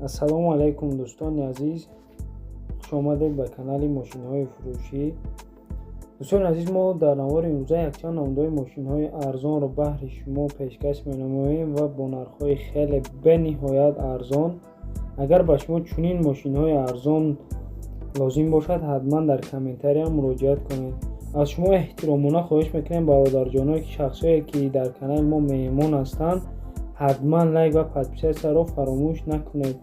Ассалому алайкум, дӯстони азиз, хушомадед ба канали мошинҳои фурӯшӣ. Дӯстони азиз, мо дар навори имрӯза якчанд намудаҳои мошинҳои арзонро баҳри шумо пешкаш менамоем ва бо нархҳои хеле бениҳоят арзон. Агар ба шумо чунин мошинҳои арзон лозим бошад, ҳатман дар комментария муроҷиат кунед. Аз шумо эҳтиромона хоҳиш мекунем, бародарҷоное ки шахсое ки дар канали мо меҳмон ҳастанд, ҳатман лайк ва подписатсияро фаромӯш накунед.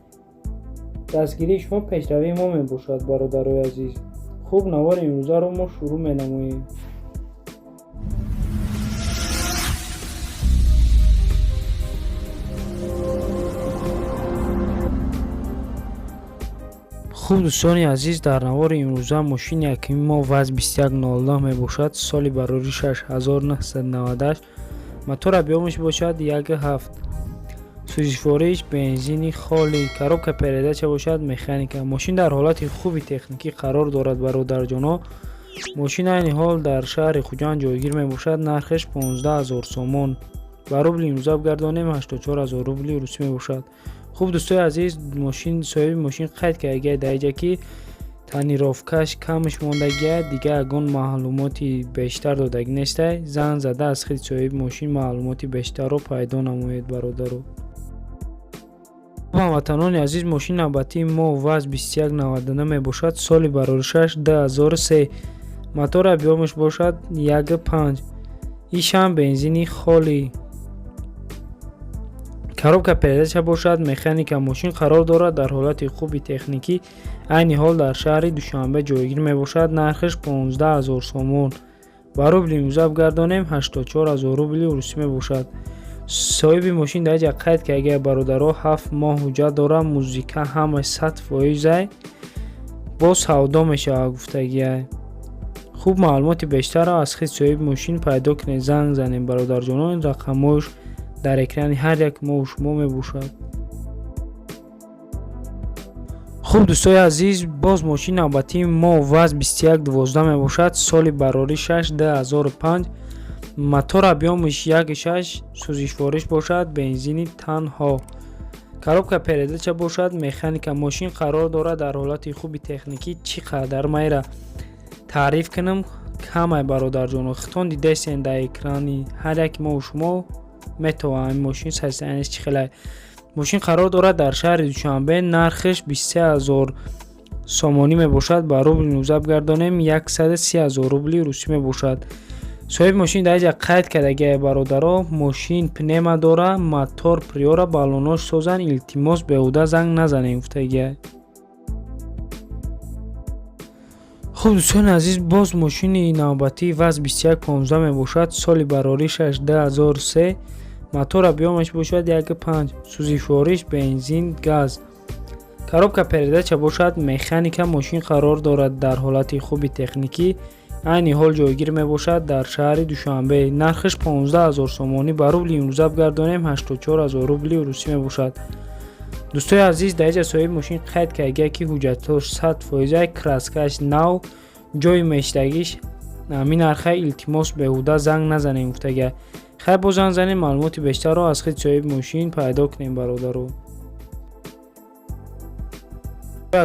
Дастгирии шумо пешравии мо мебошад, бародарои азиз. Хуб, навори имрӯзаро мо шурӯъ менамоем. Хуб, дӯстони азиз, дар навори имрӯза мошини якуми мо ВАЗ 2109 мебошад. Соли барори 6998, мотор объёмаш бошад 1,7, сӯзишвориш бензини холӣ, коробка передача бошад механика. Мошин дар ҳолати хуби техникӣ қарор дорад, бародарҷоно. Мошин айни ҳол дар шаҳри Хуҷанд ҷойгир мебошад. Нархаш 15 0 сомон, ба рубли имрӯза бигардонем, 84 0 рубли русӣ мебошад. Хуб, дӯстои азиз, мошин соҳиби мошин қайд кардагиай дар иҷа, ки тонировкаш камш мондагиай, дигар ягон маълумоти бештар додагӣ нестай. Занг зада аз худи соҳиби мошин маълумоти бештарро пайдо намоед, бародаро. Ҳамватанони азиз, мошини навбатии мо ВАЗ 2199 мебошад. Соли бароришаш 2003, мотор объёмаш бошад 1,5, ишам бензини холӣ, коробка передача бошад механика. Мошин қарор дорад дар ҳолати хуби техникӣ, айни ҳол дар шаҳри Душанбе ҷойгир мебошад. Нархаш 15 0 сомон, ба рубли имрӯза бигардонем, 84 0 рубли русӣ мебошад. Соҳиби мошин дар ҷа қайд кардагиай, бародаро, 7 моҳ ҳуҷҷат дорад, музика ҳамаш 100 фоизай, боз савдо мешавад, гуфтагиай. Хуб, маълумоти бештарро аз худи соҳиби мошин пайдо кунед, занг занед, бародарҷонон. Рақамҳояш дар экрани ҳар як мову шумо мебошад. Хуб, дӯстои азиз, боз мошини навбатии мо ВАЗ 2112 мебошад. Соли бароришаш 2005, мотор объёмаш 1,6, сӯзишвориш бошад бензини танҳо, коробка передача бошад механика. Мошин қарор дорад дар ҳолати хуби техникӣ. Чӣ қадар майра таъриф кунам, камай, бародарҷоно. Хитон дидастен дар экрани ҳар яки мову шумо метавонад мошин состоянияш чӣ хелай. Мошин қарор дорад дар шаҳри Душанбе, нархаш 23 0 сомонӣ мебошад. Ба рубли имрӯза бигардонем, 130 0 рубли русӣ мебошад. Соҳиби мошин дар ҷа қайд кардагиай, бародаро, мошин пневмо дора, мотор Приора, баллонош созанд, илтимос, беҳуда занг назанем, гуфтагиай. Хуб, дӯстони азиз, боз мошини навбатии ВАЗ 2115 мебошад. Соли бароришаш 2003, мотор объёмаш бошад 1,5, сӯзишвориш бензин, газ, коробка передача бошад механика. Мошин қарор дорад дар ҳолати хуби техникӣ, айни ҳол ҷойгир мебошад дар шаҳри Душанбе. Нархаш 15 0 сомонӣ, ба рубли имрӯза бигардонем, 84 0 рубли русӣ мебошад. Дӯстои азиз, дар иҷа соҳиби мошин қайд кардагиай, ки ҳуҷҷатҳош 100 фоизай, краскаш нав, ҷои мештагиш ҳамин нархай, илтимос, беҳуда занг назанем, гуфтагиай. Хайр, боз занг занем, маълумоти бештарро аз худи соҳиби мошин пайдо кунем, бародаро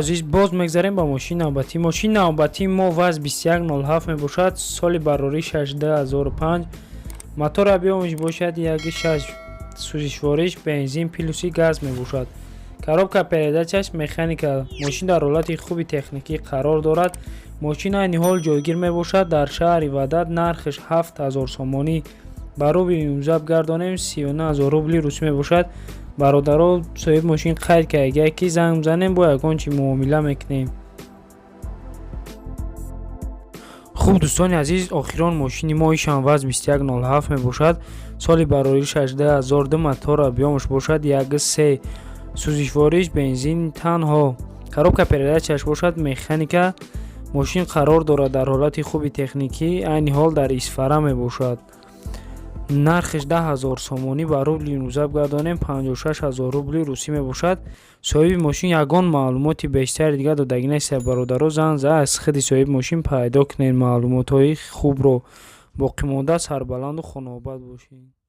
азиз. Боз мегзарем ба мошини навбатӣ. Мошини навбатии мо ВАЗ 2107 мебошад. Соли бароришаш 2005, мотор объёмаш бошад 1,6, сӯзишвориш бензин плюси газ мебошад, коробка передачаш механика. Мошин дар ҳолати хуби техникӣ қарор дорад. Мошин айни ҳол ҷойгир мебошад дар шаҳри Ваҳдат. Нархаш 7000 сомонӣ, ба рубли имрӯза бигардонем, 39 0 рубли русӣ мебошад. Бародаро, соҳиби мошин қайд кардагиай, ки занг бизанем, бо ягон чи муомила мекунем. Хуб, дӯстони азиз, охирон мошини мо ишам ВАЗ 2107 мебошад. Соли бароришаш 2002, мотор объёмаш бошад 1,3, сӯзишвориш бензин танҳо, коробка передачаш бошад механика. Мошин қарор дорад дар ҳолати хуби техникӣ, айни ҳол дар Исфара мебошад. Нархаш 10 000 сомонӣ, ба рубли имрӯза бигардонем, 56 0 рубли русӣ мебошад. Соҳиби мошин ягон маълумоти бештари дигар додагӣ нест, бародаро. Занг за аз худи соҳиби мошин пайдо кунед маълумотҳои хубро. Боқимонда сарбаланду хонаобод бошед.